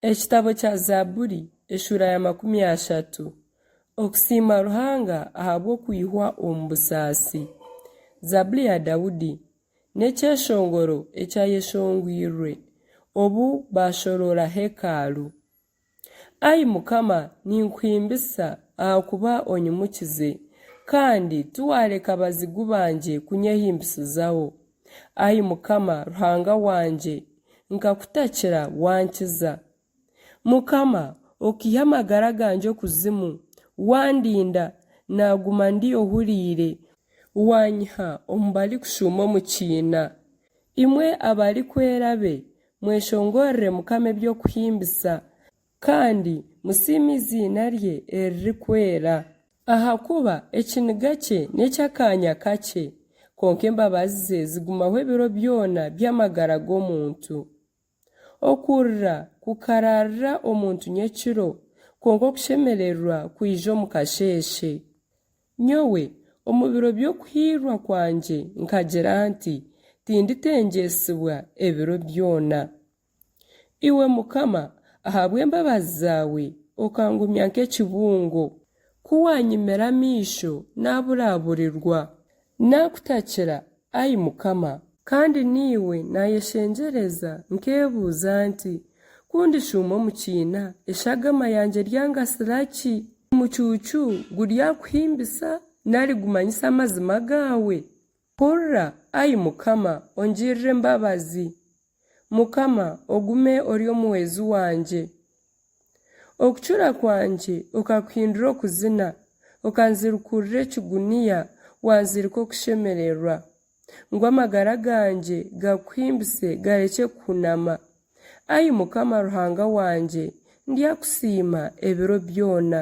Ekitabo kya Zaaburi eshuura ya 30. Okusiima Ruhanga ahabw'okwihwa omu busaasi. Zaaburi ya Daudi. N'ekyeshongoro ekyayeshongwirwe obu baashoroora hekalu. Ai Mukama, ninkuhimbisa ahakuba onyimukize, kandi tiwaareka bazigu bangye kunyehimbisizaho. Ai Mukama Ruhanga wangye, nkakutakira wankiza. Mukama, okaiha amagara gangye okuzimu, wandinda, naaguma ndi ohuriire, waanyiha omu barikushuuma omu kiina. Imwe abarikwera be, mweshongorere Mukama eby'okuhimbisa, kandi musiime eiziina rye eririkwera. Ahakuba ekiniga kye n'eky'akaanya kakye, kwonka embabazi ze zigumaho ebiro byona by'amagara g'omuntu. Okurira kukaraarira omuntu nyekiro, kwonka okushemererwa kwija omu kasheeshe. Nyowe, omu biro by'okuhiirwa kwangye nkagira nti, Tinditengyetsibwa ebiro byona. Iwe Mukama, ahabw'embabazi zaawe okangumya nk'ekibungo. Ku waanyimire amaisho, naaburaburirwa. Naakutakira, ai Mukama. Kandi naiwe naayeshengyereza, nkeebuuza nti, Ku ndishuuma omu kiina, eshagama yangye eryangasira ki? Omucuucu guryakuhimbisa, nari gumanyise amazima gaawe? Hurira, ai Mukama, ongirire embabazi. Mukama, ogume ori omuhwezi wangye. Okucura kwangye okakuhindura okuzina, okanzirukurira ekiguniya, wanzirika okushemererwa, ngu amagara gangye gakuhimbise garekye kuhunama. Ai Mukama Ruhanga wangye, ndyakusiima ebiro byona.